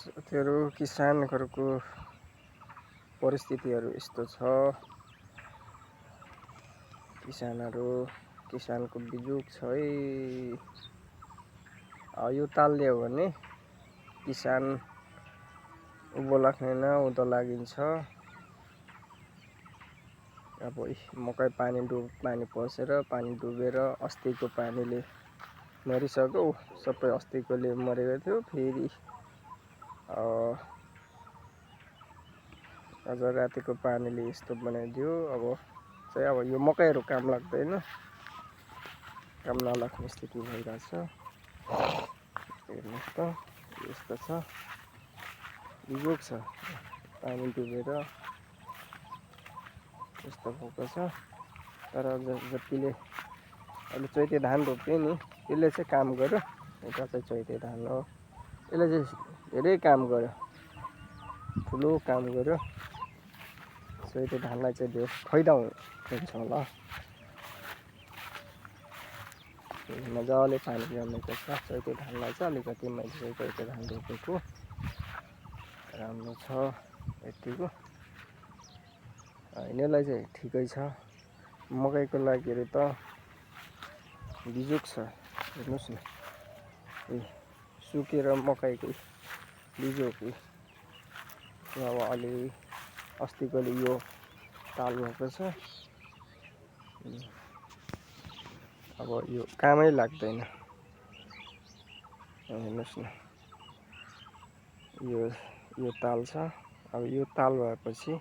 साथीहरू किसानहरूको परिस्थितिहरू यस्तो छ। किसानको बिजोग छ है। यो तालले हो भने किसान उँभो लाग्दैन उँधो लागिन्छ। अब मकै पानी पसेर पानी डुबेर अस्तिको पानीले मरिसक्यो। सबै अस्तिकोले मरेको थियो। फेरि आज रातिको पानीले यस्तो बनाइदियो। अब यो मकैहरू काम लाग्दैन, काम नलाग्ने स्थिति भइरहेछ। हेर्नुहोस् त यस्तो छ, बिजोग छ, पानी डुबेर यस्तो भएको छ। तर जतिले अहिले चैते धान रोप्यो नि त्यसले चाहिँ काम गर्यो। यता चाहिँ चैते धान हो, यसले चाहिँ धेरै काम गर्यो, ठुलो काम गर्यो। चैते धानलाई चाहिँ धेरै फाइदा हुन्छ होला। मजाले पानी जमेको छ चैते धानलाई चाहिँ। अलिकति मैले चाहिँ चैते धान रोपेको राम्रो छ यतिको। यिनीहरूलाई चाहिँ ठिकै छ। मकैको लागिहरू त बिजोग छ। हेर्नुहोस् न, सुकेर मकैको बिजोग। अब अलि अस्तिकोले यो ताल भएको छ। अब यो कामै लाग्दैन। हेर्नुहोस् न, यो ताल छ। अब यो ताल भएपछि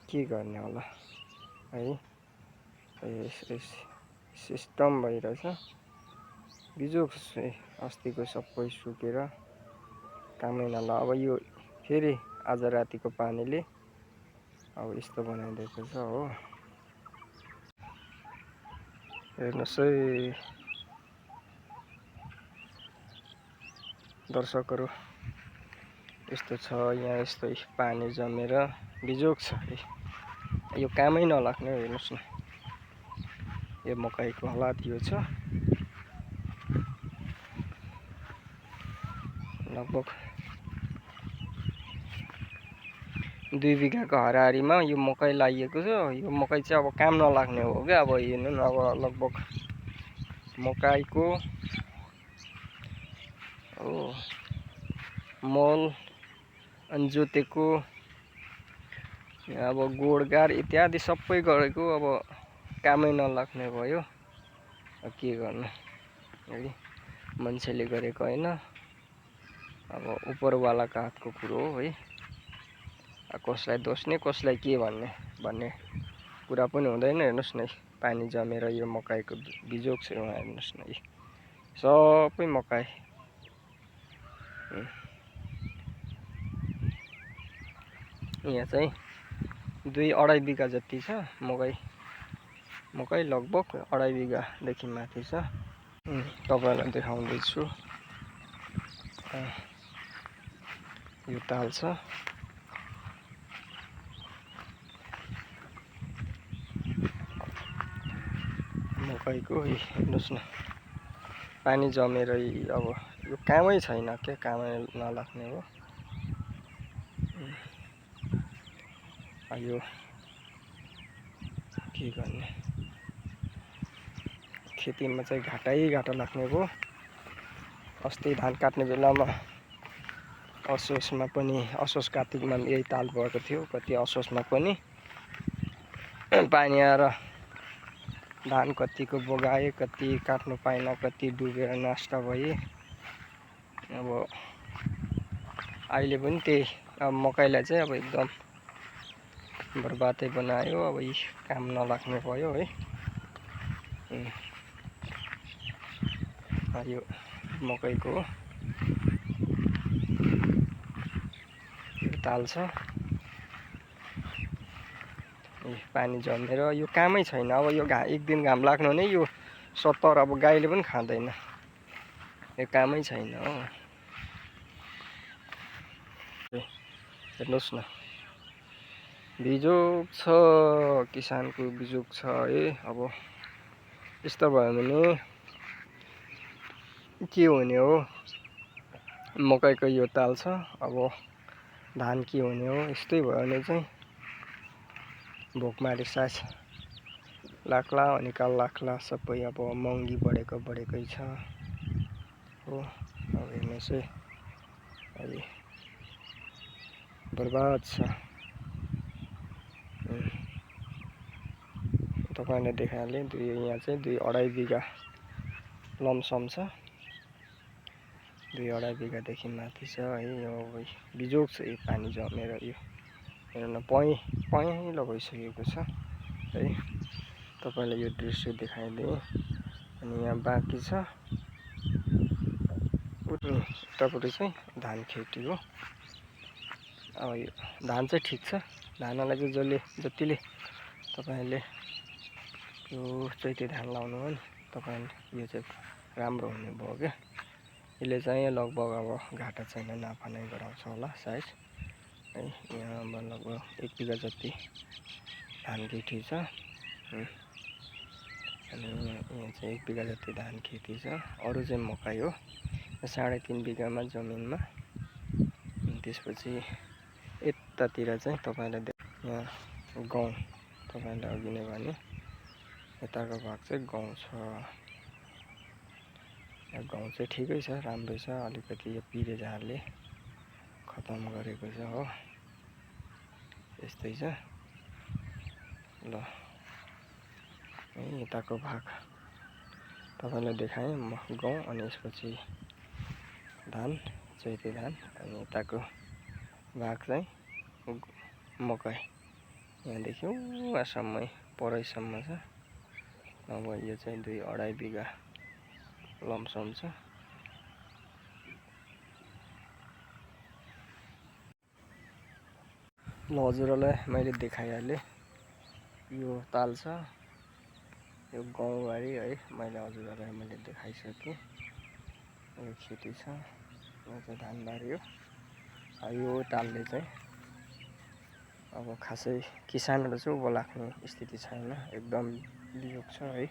के गर्ने होला है। सिस्टम भइरहेछ। बिजोग अस्तिको सबै सुकेर कामै नला। अब यो फेरि आज रातिको पानीले अब यस्तो बनाइदिएको छ हो। हेर्नुहोस् है दर्शकहरू, यस्तो छ यहाँ। यस्तो पानी जमेर बिजोग छ। यो कामै नलाग्ने। हेर्नुहोस् न, यो मकैको हालत यो छ। लगभग 2 बिघाको हरारीमा यो मकै लागिएको छ। यो मकै चाहिँ अब काम नलाग्ने हो क्या। अब हेर्नु न, अब लगभग मकैको मल अनि जोतेको अब गोडगाड इत्यादि सबै गरेको अब कामै नलाग्ने भयो। के गर्नु है, मान्छेले गरेको होइन। अब उपरवालाको हातको कुरो हो है। कसलाई दोस्ने कसलाई के भन्ने कुरा पनि हुँदैन। हेर्नुहोस् न, पानी जमेर यो मकैको बिजोग छ। उहाँ हेर्नुहोस् न, सबै मकै यहाँ चाहिँ 2-2.5 बिघा जति छ मकै लगभग 2.5 बिघादेखि माथि छ। तपाईँलाई देखाउँदैछु। यो ताल छ। मकैको हेर्नुहोस् न, पानी जमेर अब यो कामै छैन क्या, कामै नलाग्ने हो। यो के गर्ने, खेतीमा चाहिँ घाटा लाग्ने भयो। अस्ति धान काट्ने बेलामा असोज कार्तिकमा यही ताल भएको थियो। कति असोजमा पनि पानी आएर धान कतिको बगाए, कति काट्नु पाएन, कति डुबेर नष्ट भए। अब अहिले पनि त्यही। अब मकैलाई चाहिँ अब एकदम बर्बादै बनायो। अब यी काम नलाग्ने भयो है। यो मकैको ताल छ। पानी जमेर यो कामै छैन। अब यो एक दिन घाम लाग्नु नै यो 70 अब गाईले पनि खाँदैन। यो कामै छैन हो। हेर्नुहोस् न, बिजोग छ, किसानको बिजोग छ है। अब यस्तो भयो भने के हुने हो। मकैको यो ताल छ। अब धान के हुने हो, यस्तै भयो भने चाहिँ भोकमारी सास लाग्ला अनि काल लाग्ला। सबै अब महँगी बढेकै छ हो। अब हेर्नुहोस् है, अहिले बर्बाद छ। तपाईँले देखाइहालेँ, यहाँ चाहिँ 2-2.5 बिघा लमसम छ। 2-2.5 बिघादेखि माथि छ है। यो बिजोग छ, यो पानी जमेर यो हेर्नु न, पहेँलो भइसकेको छ है। तपाईँलाई यो दृश्य देखाइदिएँ। अनि यहाँ बाँकी छ उतापट्टि चाहिँ धान खेती हो। अब यो धान चाहिँ ठिक छ। धानलाई चाहिँ जतिले तपाईँले यो चैते धान लाउनु हो नि, तपाईँले यो चाहिँ राम्रो हुने भयो क्या। यसले चाहिँ लगभग अब घाटा छैन, नाफा नै गराउँछ होला सायद है। यहाँ लगभग 1 बिघा जति धान खेती छ। अनि यहाँ चाहिँ 1 बिघा जति धान खेती छ। अरू चाहिँ मकै हो 3.5 बिघामा जमिनमा। त्यसपछि यतातिर चाहिँ तपाईँलाई यहाँ गहुँ, तपाईँले अघि नै भने यताको भाग चाहिँ गहुँ छ। गहुँ चाहिँ ठिकै छ, राम्रै छ। अलिकति यो पिरेझारले खतम गरेको छ हो, यस्तै छ। ल यताको भाग तपाईँलाई देखाएँ गहुँ, अनि यसपछि धान, चैते धान। अनि यताको भाग चाहिँ मकै, यहाँदेखि उहाँसम्मै परैसम्म छ। अब यो चाहिँ 2-2.5 बिघा लमसम छ। ल हजुरहरूलाई मैले देखाइहालेँ, यो ताल छ, यो गहुँबारी है। मैले देखाइसकेँ। यो खेती छ, यो चाहिँ धानबारी हो। यो तालले चाहिँ अब खासै किसानहरू चाहिँ उँभो लाग्ने स्थिति छैन, एकदम बिजोग छ है।